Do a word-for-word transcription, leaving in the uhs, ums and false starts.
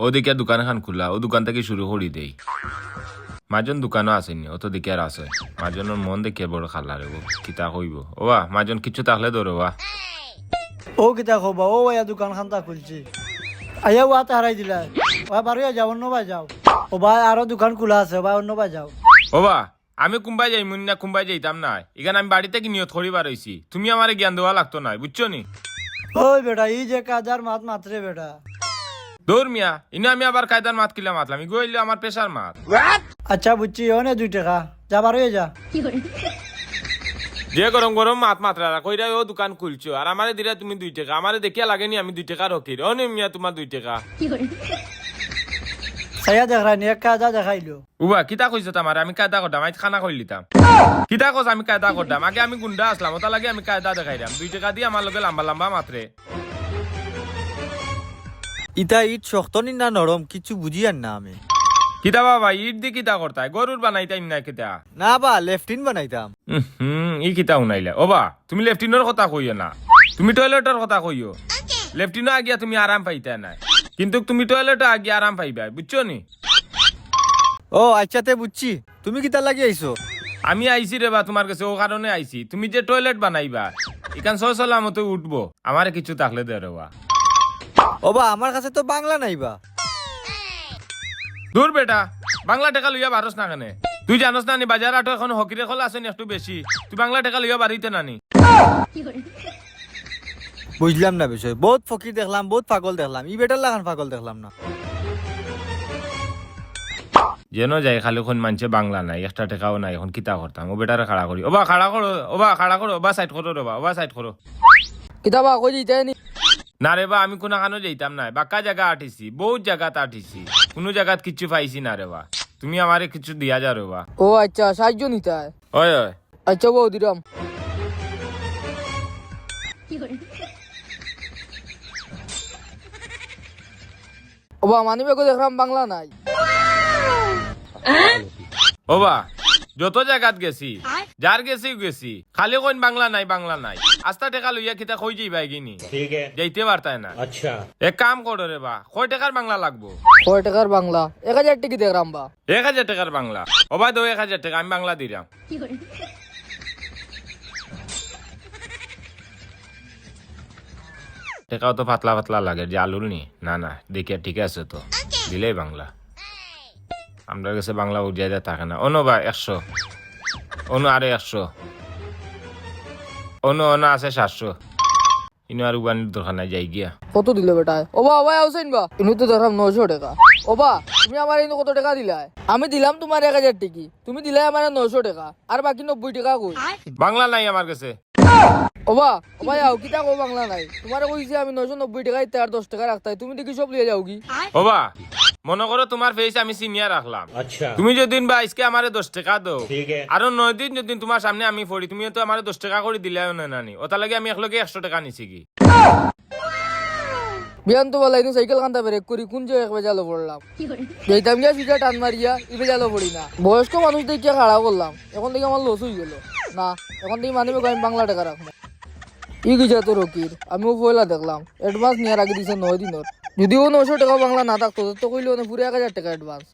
অউ দেখিয়া দোকান খান খুলা, অউ দোকান থাকি শুরু করি দেই। মাজন দোকানো আছইন নি, অত দেখিয়ার আছে। মাজনর মন দেখিয়া বড় খালা রে, কিতা কইবো। ওবা, মাজন কিচ্ছু থাকলে ধরো বা। ও কিতা কও বা, ও ভাইয়া দোকান খান তা খুলছি। আইয়া ওয়াতে হারাই দিলা। ওবা বারইয়া যাও, অন্য বায় যাও। ওবা আরো দোকান খুলা আছে, ওবা অন্য বায় যাও। ওবা, আমি কুনবায় যাইমু না কুনবায় যাইতাম না, ইখান আমি বাড়ি থাকি নিয়ত করি বার অইছি। তুমি আমারে জ্ঞান দেওয়া লাগতো নায়, বুঝছো নি? ওই বেটা, ই যে কায়দার মাত মাতরে বেটা। দূর মিয়া, ইনো আমি আবার কায়দার মাত কিলা মাতলাম, ইগু অইলো আমার পেশার মাত। আচ্ছা বুঝছি, অনে দুই টেকা, যা বারইয়া যা। যে গরম গরম মাত মাতরা কইরা অউ দোকান খুলছো, আর আমারে দিরা তুমি দুই টেকা, আমারে দেখিয়া লাগে নি আমি দুই টেকার ফকির। অনে মিয়া তুমার দুই টেকা। চাইয়া দেখরায় নি, এক কায়দা দেখাইলো। ওবা, কিতা কইছো আমারে? আমি কায়দা করতাম, আইজ খানা কইলিতাম। কিতা কস আমি কায়দা করতাম? আগে আমি গুন্ডা আছলাম, অতার লাগি আমি কায়দা দেখাইরাম। দুই টেকা দি আমার লগে লাম্বা লাম্বা মাতরে। ইটা ইট শক্ত নি না নরম, কিচ্ছু বুঝিয়ার না আমি। কিতা বাবা, ইট দি কিতা করতায়? গরুর বানাইতায় না কিতা? না বা, লেফটিন বানাইতাম। উম হুম, ই কিতা হুনাইলা? ওবা, তুমি লেফটিনর কথা কইও না, তুমি টয়লেটর কথা কইও। লেফটিনো আগিয়া তুমি আরাম পাইতায় নায়, কিন্তু তুমি টয়লেটো আগিয়া আরাম পাইবায়, বুঝছো নি? ও আচ্ছা, তে বুঝছি। তুমি কিতার লাগি আইছো? আমি আইছি রে বা তুমার গেছে, অউ কারণে আইছি। তুমি যে টয়লেট বানাইবা, ইখান সহি সালামতে উঠবো, আমারে কিচ্ছু থাকলে দেও রে বা। ওবা, আমার কাছে তো বাংলা নাই বা। দূর বেটা, বাংলা টেকা লইয়া বারস না কেনে? তুই জানস না নি, বাজার আটো এখন ফকির অকল আছইন একটু বেশি। তুই বাংলা টেকা লইয়া বারইতে না নি? বুঝলাম না বিষয়। বউত ফকির দেখলাম, বউত পাগল দেখলাম, ই বেটার লাখান পাগল দেখলাম না। যেনো যাই খালি কইন মানষে বাংলা নাই, একটা টেকাও নাই, এখন কিতা করতাম? অউ বেটারে খাড়া করি। ওবা খাড়া করো, ওবা খাড়া করো, ওবা সাইড করো রে বা, ওবা সাইড করো। কিতা বা, কই যাইতায় নি? না রে বা, আমি কুনাখানো যাইতাম নায়, বাক্কা জাগা আটিছি, বউত জাগাত আটিছি, কুনু জাগাত কিচ্ছু পাইছি না রে বা। তুমি আমারে কিচ্ছু দিয়া যাও রে বা। ও আচ্ছা, সাহায্য নিতায়? অয় অয়। আচ্ছা বা, দিরাম। ওবা, মানি ব্যাগো দেখরাম বাংলা নাই। ওবা, যত জাগাত গেছি, যার গেছি গেছি, খালি কইন বাংলা নাই, বাংলা নাই। আস্তা টেকা লইয়া কিতা কই যাইবায় গিনি? ঠিক আছে। যাইতে পারতায় না। আচ্ছা। এক কাম করো রে বা, কয় টেকার বাংলা লাগবো? কয় টেকার বাংলা? এক হাজার টেকি দেখরাম বা। এক হাজার টেকার বাংলা? ওবা দেও এক হাজার টেকা, আমি বাংলা দিরাম। টেকাও তো পাতলা পাতলা লাগে, যে আলুর নি। না, না, দেখিয়া ঠিক আছে তো। দিলেই বাংলা। আমরার গেছে বাংলা উঠিয়া দেয়া থাকে না। অনো বা একশো। অনো আরো একশো। অনো, অনো আছে সাতশো। ইনো আর উবানির দরকার নাই, যাই গিয়া। কত দিলো বেটায়? ওবা, ওবা, আউছইন বা। ইনো তো দেখরাম নয়শো টেকা। ওবা, তুমি আমারে ইনো কত টেকা দিলায়? আমি দিলাম তুমারে এক হাজার টেকি। তুমি দিলায় আমারে নয়শো টেকা। আর বাকি নব্বই টেকা কই? বাংলা নাই আমার গেছে। ওবা, ওবা, আও, কিতা কও বাংলা নাই? তুমারে কইছি আমি নয়শো নব্বই টেকা দিতায় আর দশ টেকা রাখতায়, তুমি দেখি সব লইয়া যাওগি। ওবা, মনো করো তুমার ফেস আমি চিনিয়া রাখলাম। আচ্ছা। তুমি যদিন বা আইজকে আমারে দশ টেকা দেও, ঠিক আছে। আরো নয় দিন যদিন তুমার সামনে আমি পড়ি, তুমি তো আমারে দশ টেকা করি দিলায় অয় না নি? অতার লাগি আমি একলগে একশো টেকা নিছি গি। বিয়ান তো বালা, ইনো সাইকেল খান্তা ব্রেক করি, কুন যে এক বেজালো পড়লাম। যাইতাম গিয়া সিধা টান মারিয়া, ই বেজালো পড়ি না। বয়স্ক মানুষ দেখিয়া খাড়া করলাম, এখন দেখি আমার লস অইগেলো। না, এখন দেখি মানি ব্যাগো আমি বাংলা টেকা রাখমু। ই গিজা তো ফকির, আমিও পয়লা দেখলাম, advance নিয়া রাখি দিছে নয় দিনর। যুদি অউ নয়শো টেকা বাংলা না থাকতো, তে তো কইলো অনে পুরা এক হাজার টেকা advance।